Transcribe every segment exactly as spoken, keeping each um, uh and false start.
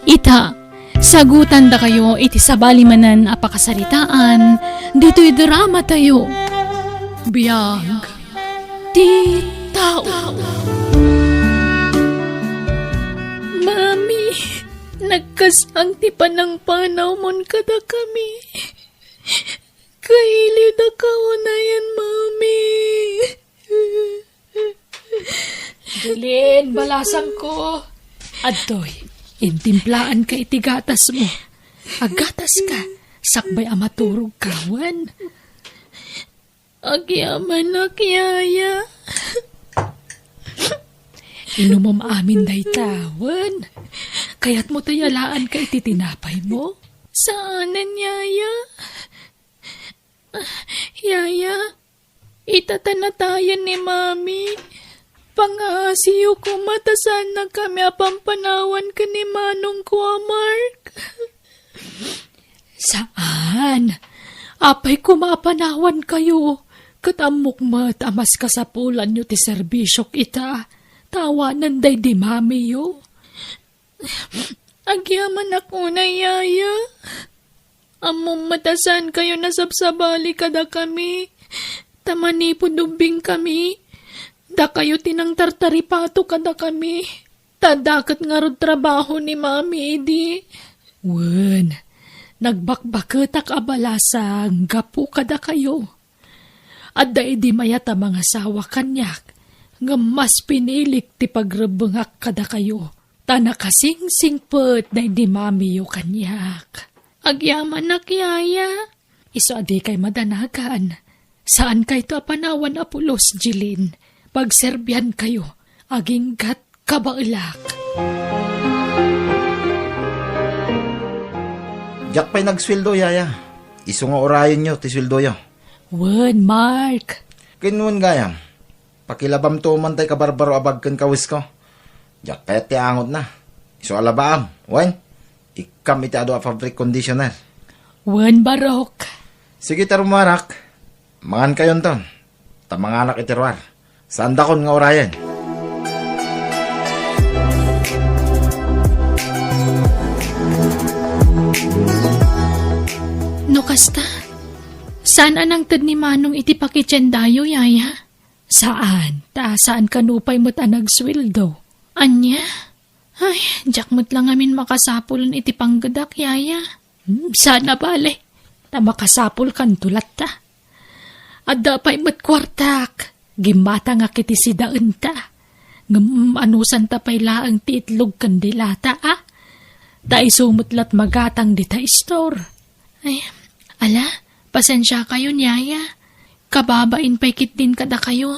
Ita, sagutandakayo iti sabali manen a pakasaritaan ditoy drama tayo. Biag ti tao. Mami, nagkasang ti panangpanawmon kadakami. Kailiwdaka unayen, Mami. Jilin, balasangko. Adtoy, intimplaanka iti gatasmo. Aggataska, sakbay a maturogka, wen? Agyamanak, Yaya. Inumom amin dayta, wen? Kayatmo ta yalaanka iti tinapaymo? Saanen, Yaya. Yaya, ita ta natayen ni Mami. Pangaasiyo koma ta saannakami a pampanawan ken ni manongko a Mark. Saan? Apay koma a panawankayo, ket ammok met a maskasapulanyo ti serbisiok ita, ta awanen daydi mamiyo. Agyamanak unay, Yaya. Ammom met a saankayo nasabsabali kadakami, ta manipud ubbingkami, dakayo ti nangtartaripato kadakami, ta adda ket ngarud trabaho ni Mami idi. Wen, nagbakbaketak a balasang gapu kadakayo. Adda idi mayat a mangasawa kaniak, ngem mas pinilik ti pagrebbengak kadakayo, ta nakasingsingpet daydi mamiyo kaniak. Agyamanak, Yaya. Isu a dikay madanagan. Saankayto a panawan a pulos, Jilin. Pagserbiankayo, aginggat kabaelak. Diak pay nagsueldo, Yaya. Isu nga urayenyo ti sueldoyo. Wen, Mark. Ken wen gayam, pakilabamto man tay kabarbaro a bag ken kawesko. Diak kayat ti angotna. Isu a labaam, wen? Ikkam iti adu a fabric conditioner. Wen, barok. Sige, ta rumuarak. Mangankayonton. Ta manganak iti ruar. Saandakon nga urayen. No kasta, saan a nangted ni Manong iti pakitiendayo, Yaya? Saan, ta saan kano pay met a nagsueldo. Ania? Ay, diak met la ngamin makasapulen iti panggedak, Yaya. Hmm, saan a bale, ta makasapulkanto latta. Adda pay met kuartak, gimmatangak iti sidaenta. Ngem anusanta pay laeng ti itlog ken dilata, a? Ta isu met lat magatang dita istor. Ay, ala, pasensiakayon, Yaya. Kababain pay ketdin kadakayo.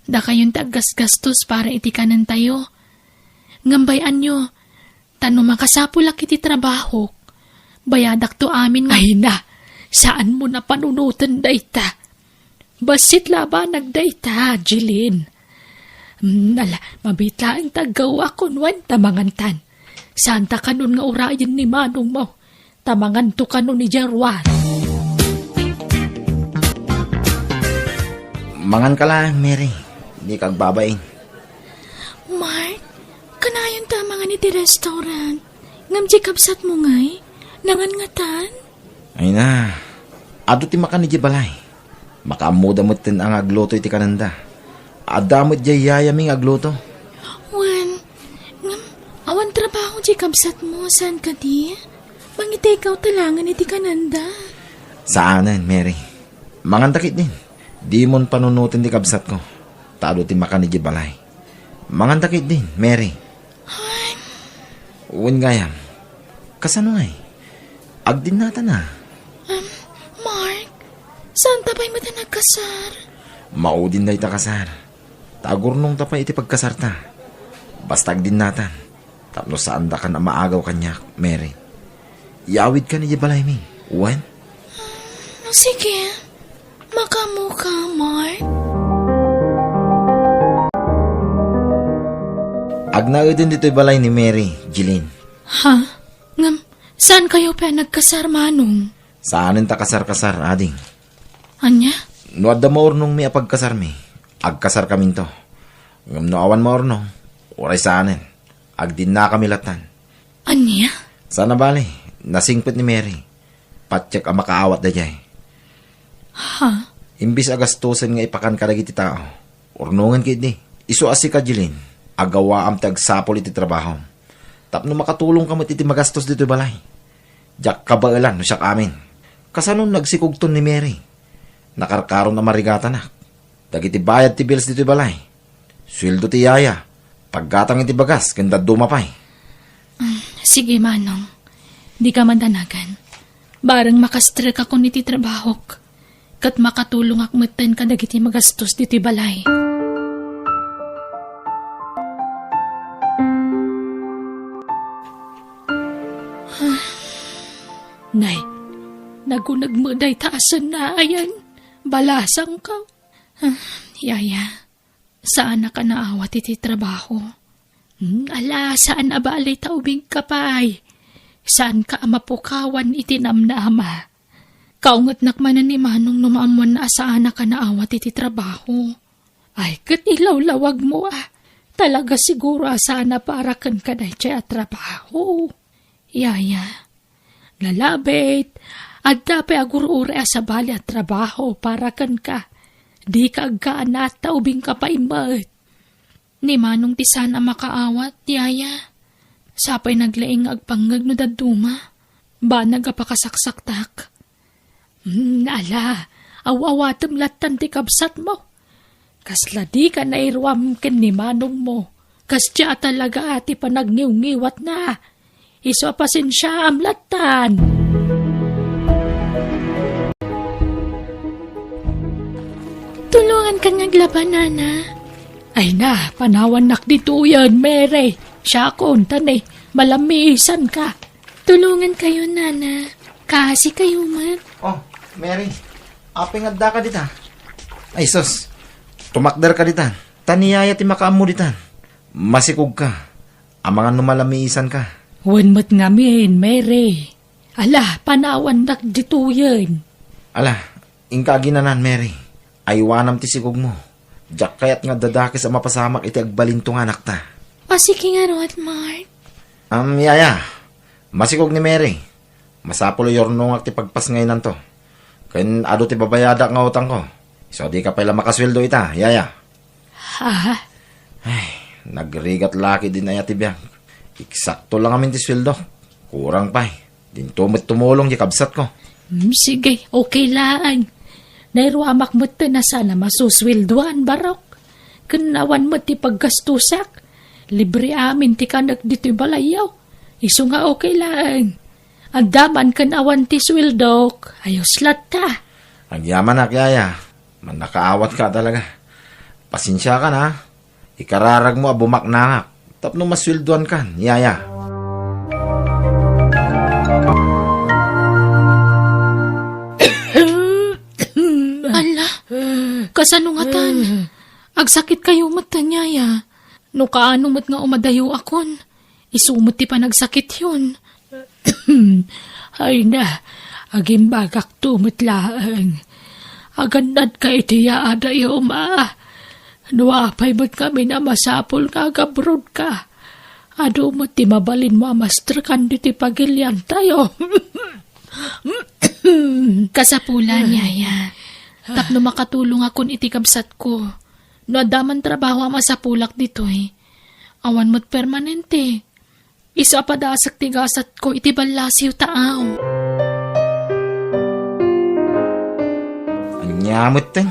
Dakayon ti aggasgastos para iti kanentayo. Ngem bay-anyo, ta no makasapulak iti trabahok, bayadakto amin nga Ay na, saanmo a panunoten dayta. Bassit labanag dayta, Jilin. Mm, ala, mabiit laeng ti aggapuakon, wen, ta mangantan. Saanta kanon nga urayen ni manongmo, ta manganto kanon idiay ruar. Manganka laeng, Mary. Dika agbabain. Mark, kanayon ta mangan iti restaurant. Ngem diay kabsatmo ngay, nangan ngatan? Ay na, adu ti makan idiay balay. Makaammoda metten a nga agluto iti kanenda. Adda met diay yayami nga agluto. Wen, ngem, awan trabaho diay kabsatmo, saan kadi? Mangi-take out ta laengen iti kanenda. Saanen, Mary. Manganta ketdin. Dimon panunoten ti kabsatko. Ta adu ti makan idiay balay. Manganta ketdin, Mary. Ay. Wen gayam. Kasano ngay? Agdinnatana? Um, Mark, saanta pay met a nagkasar? Maudin dayta kasar. Ta agurnongta pay iti pagkasarta. Basta agdinnatan. Tapno saandakan a maagaw kaniak, Mary. Iyawidkan idiay balaymi. Wen? Um, sige. Makaammoka, Mark? Agnaeden ditoy balay ni Mary, Jeline. Ha? Ngem, saankayo pay a nagkasar, Manong? Saanen ta kasar-kasar, ading. Ania? No adda maurnongmi a pagkasarmi, agkasarkaminto. Ngem no awan maurnong, uray saanen, agdinnakami lattan. Ania? Saan a bale, nasingpet ni Mary. Patiek a makaawat daydiay. Ha? Imbis a gastusen nga ipakan kadagiti tao, urnongen ketdi. Isu a sika, Jeline, agawaam ti agsapul iti trabahom. Tapno makatulongka met iti magastos ditoy balay. Diak kabaelan no siak amin. Kasano nagsikugton ni Mary? Nakarkaron a marigatanak. Dagiti bayad ti bills ditoy balay. Sueldo ti yaya. Paggatang iti bagas ken dadduma pay. Mm, sige, Manong. Dika madanagan. Bareng makastrekakon iti trabahok. Ket makatulongak metten kadagiti magastos ditoy balay. Nay, naguneg met dayta a sennaayan. Balasangko. Ah, yaya, saanak a naawat iti trabaho. Hmm, ala, saan a bale ta ubingka pay. Saanka a mapukawan iti namnama. Kaungetnak manen ni Manong no maammoanna a saanak a naawat iti trabaho. Ay, ket ilawlawagmo a. Talaga siguro a saan a para kenka daydiay a trabaho. Yaya, nalabit, adda pay agur-uray a sabali a trabaho para kenka. Dika agkaanat ta ubingka pay met. Ni Manong ti saan a makaawat, yaya. Sa pay naglaing nga agpangngeg no dadduma. Banag a pakasaksaktak. Hmm, ala, aw-awatem lattan ti kabsatmo. Kasla dika nairuam ken ni manongmo. Kasdiay a talaga ti panagniwngiwatna. Isu a pasensiaam lattan. Tulongankan nga aglaba, nana. Ay na, panawannak ditoyen, Mary. Siakon, ta ni, malamiisanka. Tulongankayo, nana. Kaasikayo met. Oh, Mary, apay nga addaka dita? Ay, sus. Tumakderka ditan. Ta ni yaya ti makaammo ditan. Masikogka. Amangan no malamiisanka. Wen met ngamin, Mary. Ala, panawannak ditoyen. Ala, inka aginanan, Mary. Aywanam ti sikogmo. Diak kayat nga adda dakes a mapasamak iti agbalinto nga anakta. O, sige ngarud, Mark. Am, yaya, masikog ni Mary. Masapul a yurnongak ti pagpasngaynanto. Ken adu ti babayadak nga utangko. Isu a dika pay la makasueldo ita, yaya. Ha? Ay, nagrigat la ketdin aya ti biag. Eksakto la ngamin ti sueldok. Kurang pay. Dinto met tumulong ti kabsatko. Hmm, sige, okay laeng. Nairuamak met ti saan a masusueldoan, barok. Ken awan met ti paggastusak. Libre amin ti kanek ditoy balayyo. Isu nga okay laeng. Adda man ken awan ti sueldok. Ayos latta. Agyamanak, yaya. Mannakaawat ka talaga. Pasensiakan, ha? Ikararagmo a bumaknangak tapno masueldoankan, yaya. Ala, kasano ngatan? Agsakitkayo met, yaya. No kaano met nga umadayoakon, isu met ti panagsakityon. Ay na, agimbagakto met laeng. Agannadka iti yaadayom a. No apay met ngamin a masapul nga agabrodka, adu met ti mabalinmo a mastrekan ditoy pagiliantayo. Kasapulan, yaya. Tapno makatulongakon iti kabsatko. No adda man trabaho a masapulak ditoy, awan met permanente. Isu a padasek ti gasatko iti ballasiw taaw. Ania metten?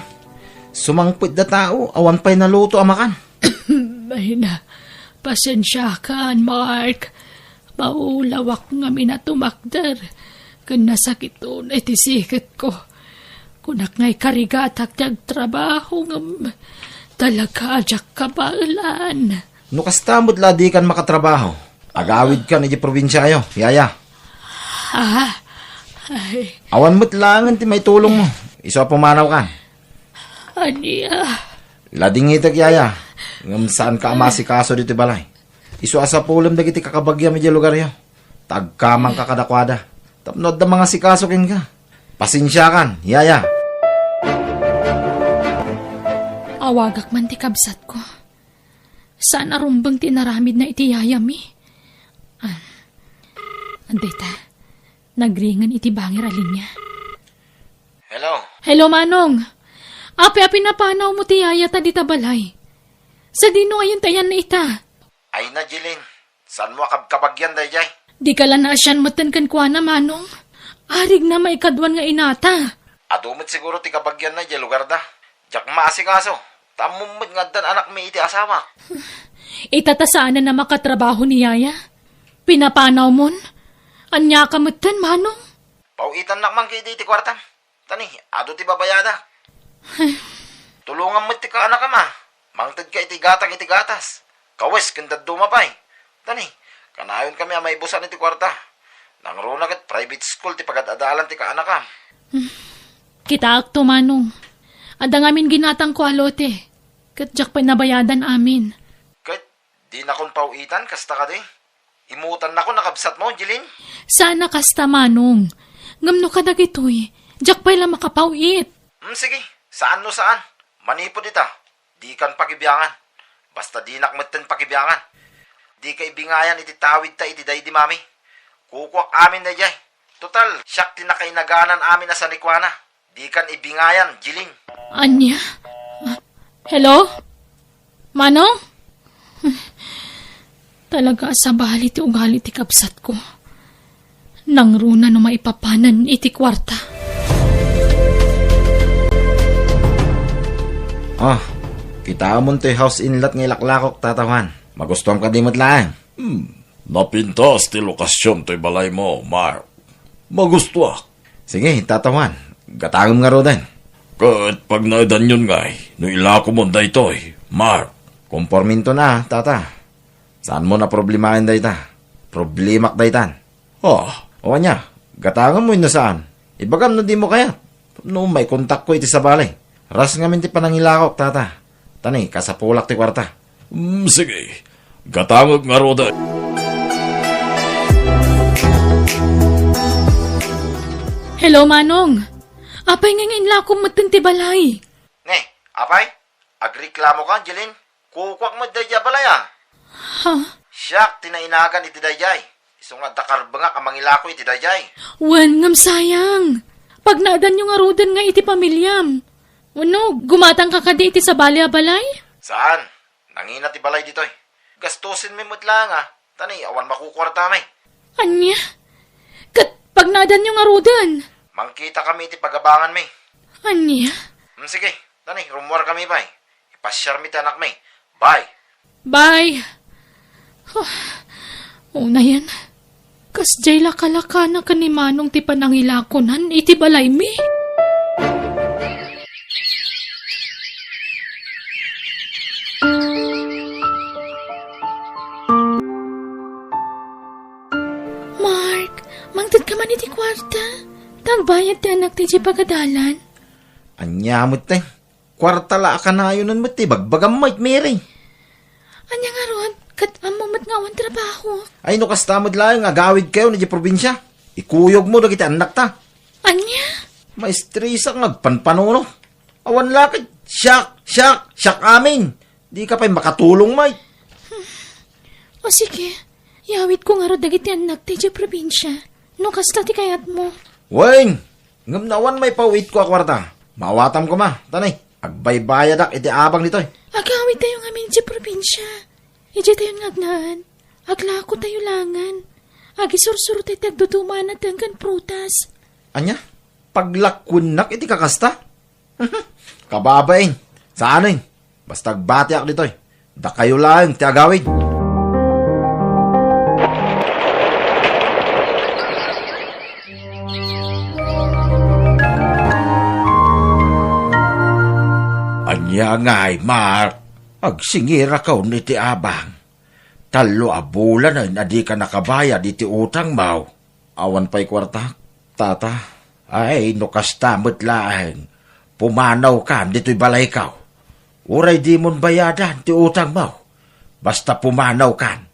Sumangpet da tao, awan pay naluto a makan. Ay na, pasensiakan, Mark. Maulawak ngamin a tumakder, ken nasakit unay ti siketko. Kunak nga ikarigatak ti agtrabaho, ngem talaga a diak kabaelan. No kasta met la dikan makatrabaho, agawidkan iti probinsiayo, yaya. Ah, ay. Awan met laengen ti maitulongmo. Isu a pumanawkan. Ania? Ladingitek, yaya. Ngem saanka a masikaso ditoy balay. Isu a sapulem dagiti kakabagiam idiay lugaryo. Ta agkamangka kadakuada. Tapno adda mangasikaso kenka. Pasensiakan, yaya. Awagak man ti kabsatko. Saan a rumbeng ti inaramidna iti yayami. Ah, Dayta, nagringen iti bangir a linia. Hello? Hello, Manong. Api-api napanawmo ti yayata dita balay. Sadino ayan ti ayanna ita? Ay na, Jeline. Saanmo a kabkabagyan dayjay? Dika la naasian metten kenkuana, Manong. Arigna maikaduan nga inata. Adu met siguro ti kabagyanna idiay lugarda. Diak maasikaso. Ta ammom met nga addan anakmi iti asawak. Ita ta saanen a makatrabaho ni Yaya. Pinapanawmon? Ania ka metten, Manong? Paw-itannak man ketdi iti kuartam. Tani, adu ti babayadak. Tulongam met ti kaanakam a. Mangtedka iti gatang iti gatas. Kawes ken dadduma pay. Tani, kanayonkami a maibusan iti kuarta. Nangruna ket private school ti pagad-adalan ti kaanakam. Kitaakto, Manong. Adda ngamin ginatangko a lote. Ket diak pay nabayadan amin. Ket dinakon paw-itan, kasta kadi? Imutannakon a kabsatmo, Jeline? Saan a kasta, Manong. Ngem no kadagitoy, diak pay la makapaw-it. Hmm, sige. Saan no saan. Manipud ita, dikan pagibiangan. Basta dinak metten pagibiangan. Dika ibingayan iti tawidta iti daydi, Mami. Kukuak amin daydiay. Total, siak ti nakainaganan amin a sanikuana. Dikan ibingayan, Jeline. Ania? Ah, hello? Manong? Talaga a sabali ti ugali ti kabsatko. Nangruna no maipapanen iti kuarta. Ah, kitaemon toy house inlet nga ilaklakok, Tata Juan. Magustuam kadi met laeng? Hmm, napintas ti lokasion toy balaymo, Mark. Magustuak. Sige, Tata Juan, gatangem ngaruden. Ket pagnaedanyon ngay no ilakomon daytoy, Mark? Komporminto na, Tata. Saanmon a problemaen dayta. Problemak daytan. Ah. O ania, gatangem wenno saan? Ibagam no dimo kayat. No maikontakko iti sabali. Ras ngamin ti panangilakok, Tata. Tani, kasapulak ti kuarta. Mm, sige. Gatangek ngaruden. Hello, Manong. Apay nga inlakom metten ti balay? Ne, apay? Agreklamoka, Jeline? Kukuak met daydiay a balay a. Ha? Siak ti nainagan iti daydiay. Isu nga adda karbengak a mangilako iti daydiay. Wen, ngem sayang. Pagnaedanyo ngaruden nga iti pamiliam. Wenno, gumatangka kadi iti sabali a balay? Saan? Nangina ti balay ditoy. Gastusenmi met laeng a. Tani, awan makukuartami. Ania? Ket pagnaedanyo ngaruden? Mangkitakami iti pagabanganmi. Ania? Hmm, sige. Tani, rummuarkami pay. Ipasiarmi ti anakmi. Bye. Bye. Huh. Unayen. Kasdiay lakalakana ken ni Manong ti panangilakonan iti balaymi. Mark, mangted ka man iti kuarta. Ta agbayad ti anak ti idiay pagadalan. Ania met, te? Kuarta la a kanayonen met ti ibagbagam, Mike, Mary. Ania ngarud? Ket ammo met nga awan trabaho. Ay, no kasta met laeng, agawidkayon idiay probinsia. Ikuyogmo dagiti annakta. Ania? Maestresak nga agpanpanunot. Awan la ket siak, siak, siak amin. Dika pay makatulong, Mike. O sige, yawidko ngarud dagiti annakta idiay probinsia. No kasta ti kayatmo. Wen, ngem no awan maipaw-itko a kuarta, maawatan koma. Tani, agbaybayadak iti abang ditoy. Agawidtayo ngamin idiay probinsia. Idiaytayon nga agnaan. Aglakotayo laengen. Agisursurtayo ti agduduma a nateng ken prutas. Ania? Paglakuennak iti kakasta? Kababain. Saanen? Basta agbatiak ditoy. Dakayo laeng ti agawid. Ania ngay, Mark? Agsingirakon iti abang. Tallo a bulanen a dika nakabayad iti utangmo. Awan pay kuartak, Tata. Ay, no kasta met laeng, pumanawkan ditoy balayko. Uray dimon bayadan ti utangmo. Basta pumanawkan.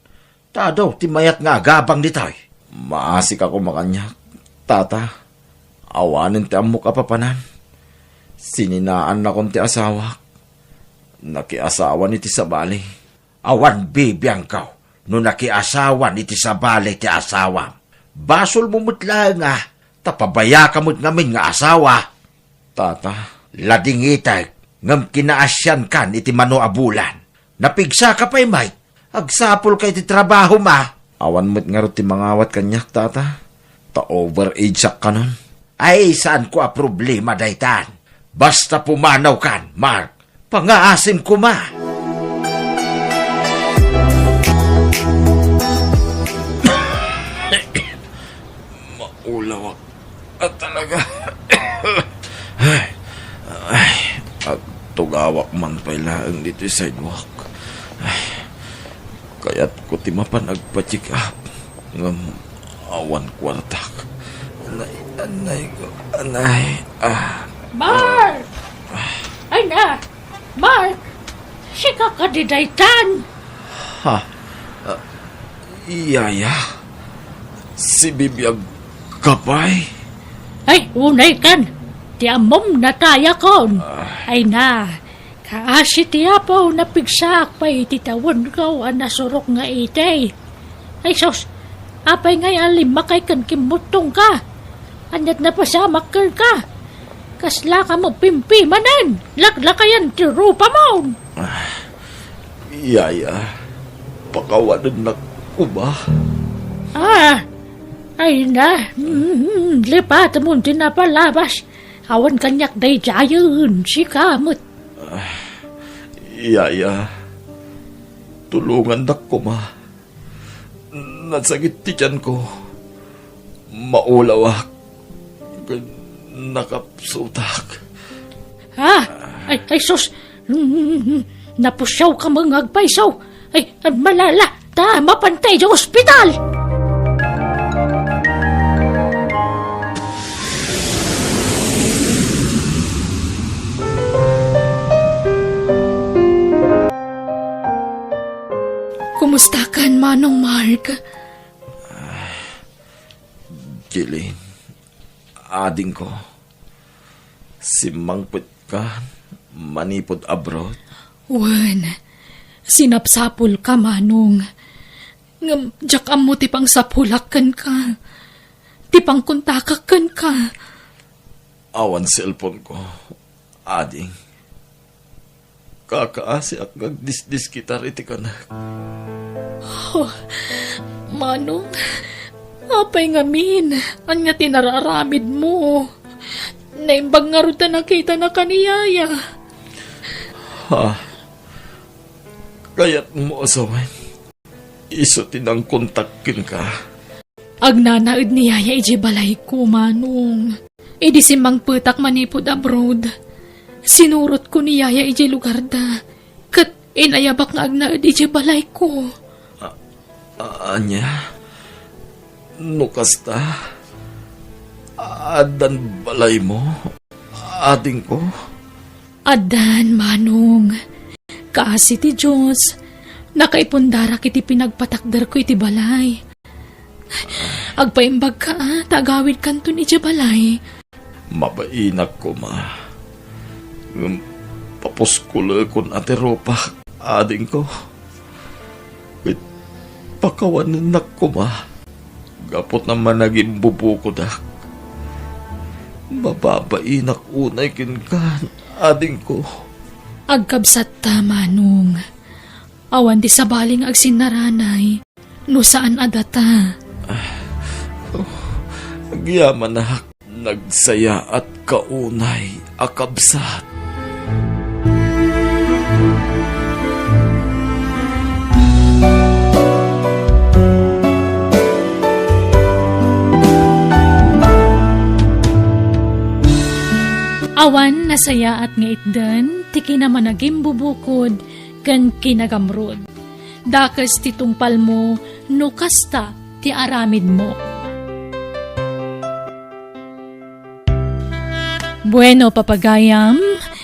Ta adu ti mayat nga agabang ditoy. Maasik a kumakaniak, Tata. Awanen ti ammok a papanan. Sininaannakon ti asawak. Nakiasawan iti sabali. Awan bibiangko no nakiasawan iti sabali ti asawam. Basolmo met laeng a ta pabaya ka met ngamin nga asawa. Tata, ladingitek, ngem kinaasiankan iti mano a bulan. Napigsaka pay met. Agsapulka iti trabahom a. Awan met ngarud ti mangawat kaniak, Tata. Ta overage-ak kanon. Ay, saanko a problema daytan. Basta pumanawkan, Mark. Pangaasim koma. Maulawak. At talaga. Ay, ay, agtugawak man pay laeng ditoy sidewalk. Ay, kayatko ti mapan agpa-check up. Ngem awan kuartak. Anay, anay ko, anay. Ah. Mark! Ay na! Mark! Sika kadi daytan? Ha? Ah, Yaya? Si Bibiag ka pay? Ay, unay kan. Ti ammom natayakon. Ah. Ay na, kaasi ti Apo, napigsaak pay iti tawenko a nasurok nga itay. Ay sus, apay ngay a limmakay ken kimmuttongka? Aniat napasamak kenka? Kasla ka mo pimpimanen, laklakayan ti rupamon. Ah, Yaya, pakawanennak koma. Ah, ay na, mm, lipatemon ti napalabas. Awan kaniak daydiayen, sika met. Ah, Yaya, tulongannak koma. Nasakit ti tianko. Maulawak. Nakapsutak. Ha? Ay, ay, sus! Napusiaw ka nga agpayso! Ay, malala! Ta, mapantay di ospital! Kumustakan, Manong Mark? Jeline, adingko, simmangpetka manipud abroad? Wen, sinapsapulka, Manong. Ngem diak ammo ti pangsapulak kenka. Ti pangkontakak kenka. Awan cellphone-ko, ading. Kakaasiak nga agdisdiskitar iti kanak. Oh, Manong, apay ngamin? Ania ti nararamidmo? Naimbag ngarud ta nakitana kan ni Yaya. Ha? Kayatmo a sawen? Isu ti nangkontak kenka. Agnanaed ni Yaya idiay balayko, Manong. Idi simmangpetak manipud abroad, sinurotko ni Yaya idiay lugarda, ket inayabak nga agnaed idiay balayko. A-, a-, ania? No kasta, addan balaymo, adingko? Addan, Manong. Kaasi ti Dios, nakaipundarak iti pinagpatakderko iti balay. Agpaimbagka a ta agawidkanton idiay balay. Mabainak koma. Ngem papuskolekon a ti rupak, adingko. Ket pakawanennak koma gapu ta managimbubukodak. Mababainak unay kenka, adingko. Agkabsatta, Manong. Awan ti sabali nga agsinnaranay no saan a data. Oh, agyamanak. Nagsayaatka unay a kabsat. Awan nasayaat nga itden ti kinamanagimbubukod ken kinagamrud. Dakes ti tungpalmo no kasta ti aramidmo. Bueno, papagayam,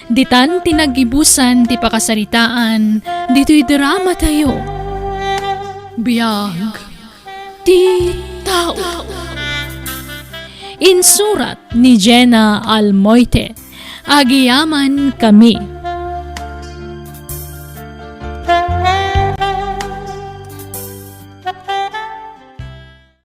ditan ti naggibusan ti pakasaritaan ditoy dramatayo. Biag ti tao. Insurat ni Jenna Almoite. Agyamankami.